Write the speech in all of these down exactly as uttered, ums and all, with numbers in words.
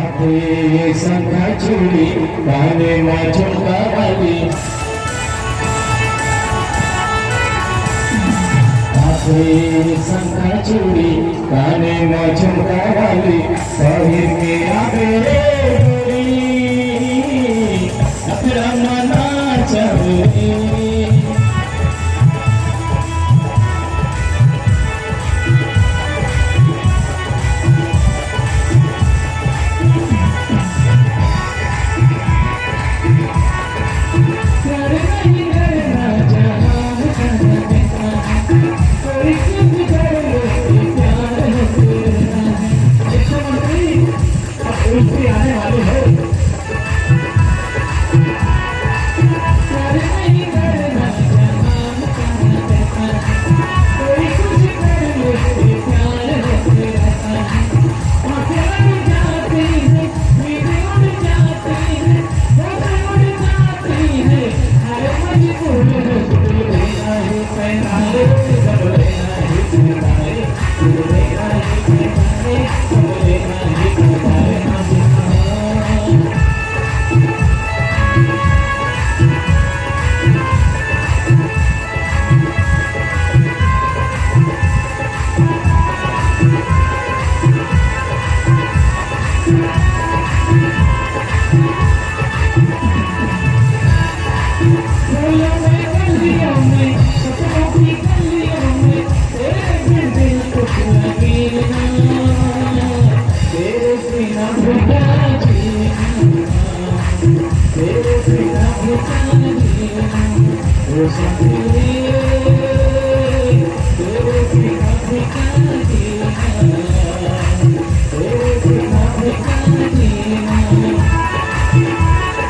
हाथे शंखा चूड़ी, काने म झुमका वाली। हाथे शंखा चूड़ी, काने म झुमका वाली, पहिर के आबे रे गोरी, अखड़ा म नाचबे।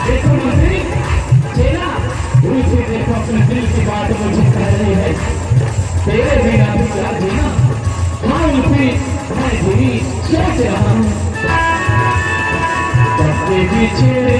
देखो मंत्री, चेला, उल्फी देखो अपने दिल की बात मुझे कह रही है। तेरे बिना भी क्या जीना? हाँ उल्फी, मैं भी सोच रहा हूँ। कब के बिछड़े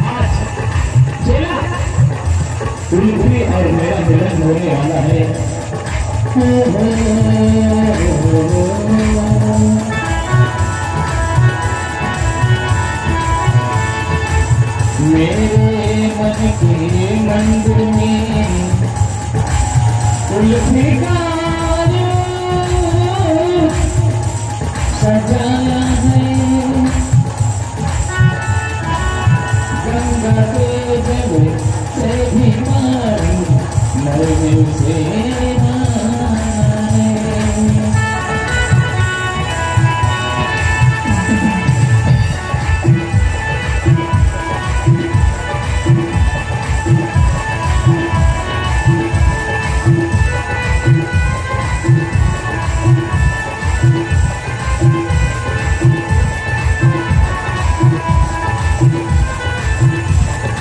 आज चेला, उल्फी और मेरा मिलन होने वाला है। मेरे मन के मंदिर में उल्फी का रूप सजाया है। गंगा के जल से भी पावन नैन से नहाए।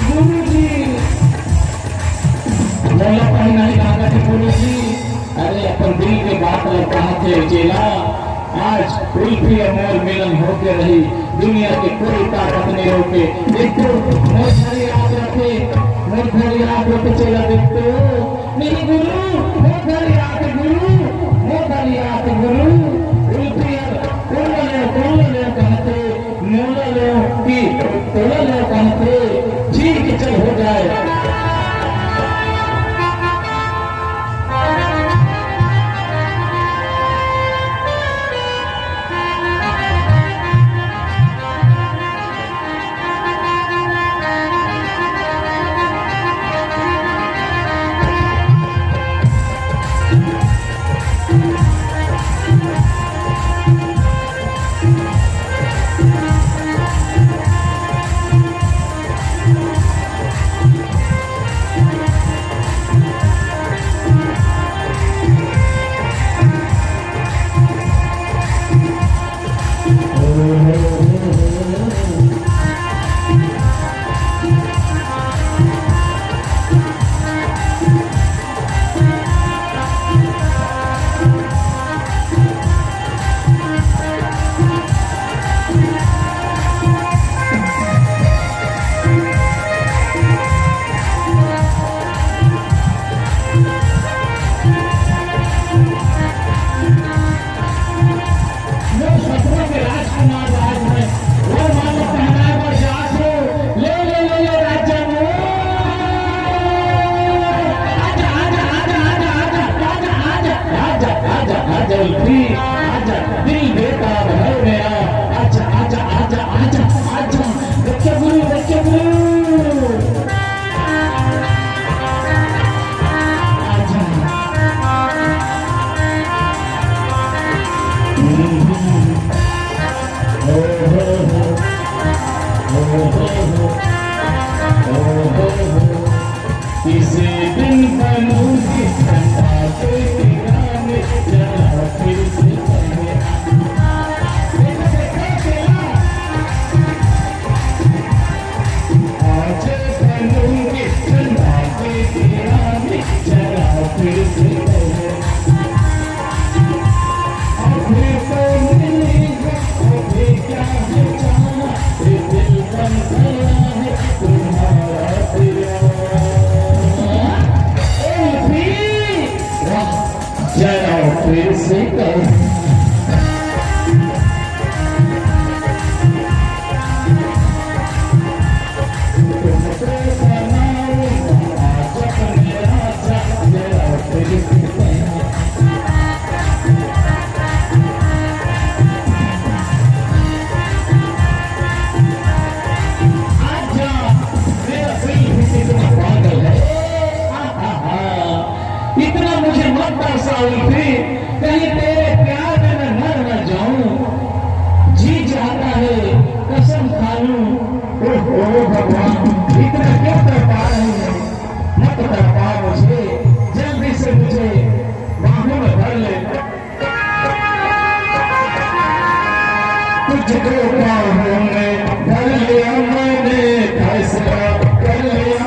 गुरुजी, मोला पहनाई लागत हे गुरुजी। अरे अपन दिल के बात ल कहत हे चेला। आज उल्फी अउ मोर मिलन होके रही, दुनिया के कोई ताकत नहीं रोके। देखो मोर घर याद रखे, मोर घर याद रखे चेला। देखो मेरे गुरु, मोर घर याद गुरु, मोर घर याद गुरु। उल्फी अउ तोला ले, तोला ले कहत हे, मोला ले कि तोला ले कहत हे, ठीक चल हो जाए। जरा फिर से कहो। आजा, मेरा दिल भी कितना पागल है। आहा, इतना मुझे मत तरसा उल्फी, कहीं तेरे प्यार में मैं मर न जाऊं। जी चाहता है कसम खा लूं। ओहो भगवान, इतना क्यों तड़पा रहे हैं? मत तड़पा मुझे, जल्दी से मुझे बाहों में भर ले। तुझको बाहों में भर लिया मैंने, फैसला कर लिया।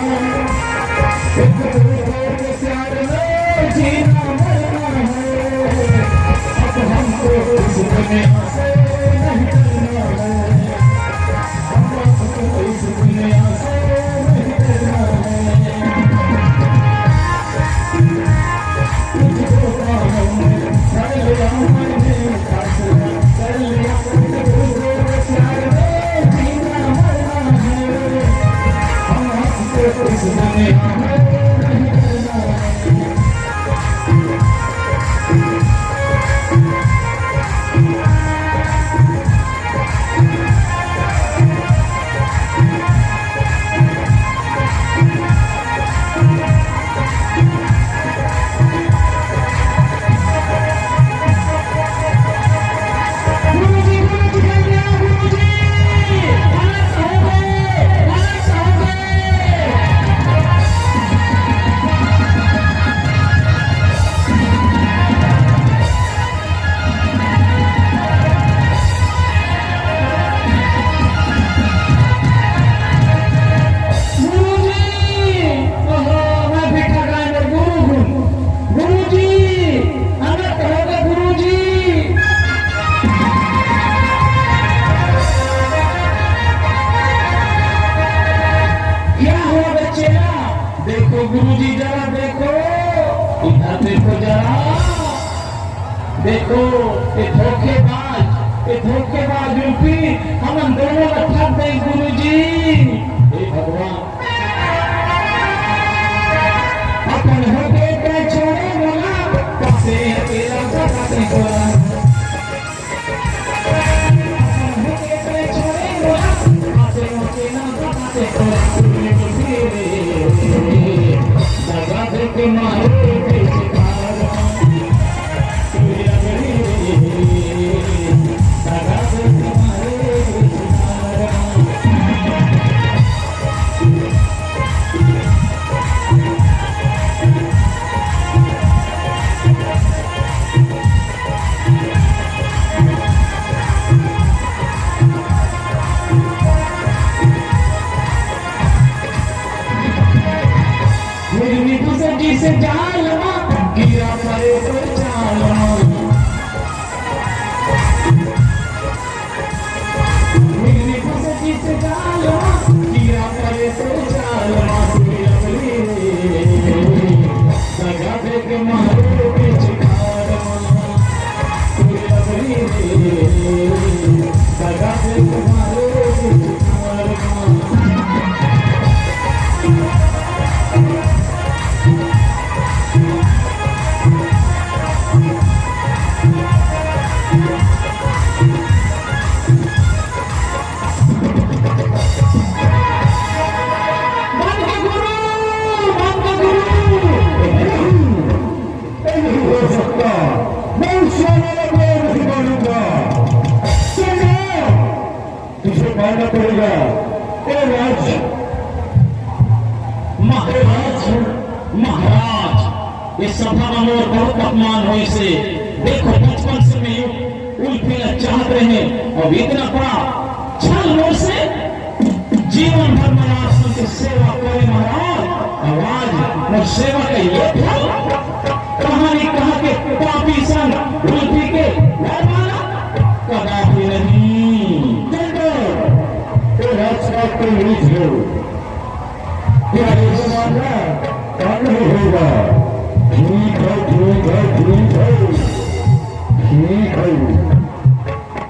एक दूसरे के प्यार में जीना मरना है। अब हमको इस दुनिया से नहीं डरना है। अब हमको इस दुनिया से नहीं डरना है। गुरुजी, ओहो, मैं भी ठगा मेरे गुरु हूँ। गुरुजी, अनंत होगा गुरुजी। क्या हुआ बच्चे? देखो गुरुजी, जरा देखो, इधर देखो जरा। देखो, ये धोखेबाज, ये धोखेबाज यूपी, हमन दोनों ला ठग दे गुरुजी। हे भगवान, अपन होके के छोड़े मोला, पासे अकेला सताते तोला। अपन होके के छोड़े मोला, पासे अकेला सताते तोला। ये सभा में मोर बहुत अपमान होइसे। देखो, बचपन से मैं यू उल्फी ला चाहत रहे, अब इतना बड़ा छल मोर से। जीवन भर मैं आप सबके सेवा करे महाराज, अब आज मोर सेवा का ये फल। कहानी कहा के पापी संग उल्फी के वरमाला कदापि नहीं। चंदन, ये रास्ता के बीच हो। क्या ये जमाना कम नहीं होगा? ठीक है, ठीक है, ठीक है, ठीक है।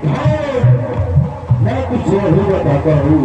भाई, मैं कुछ नहीं बताता हूँ।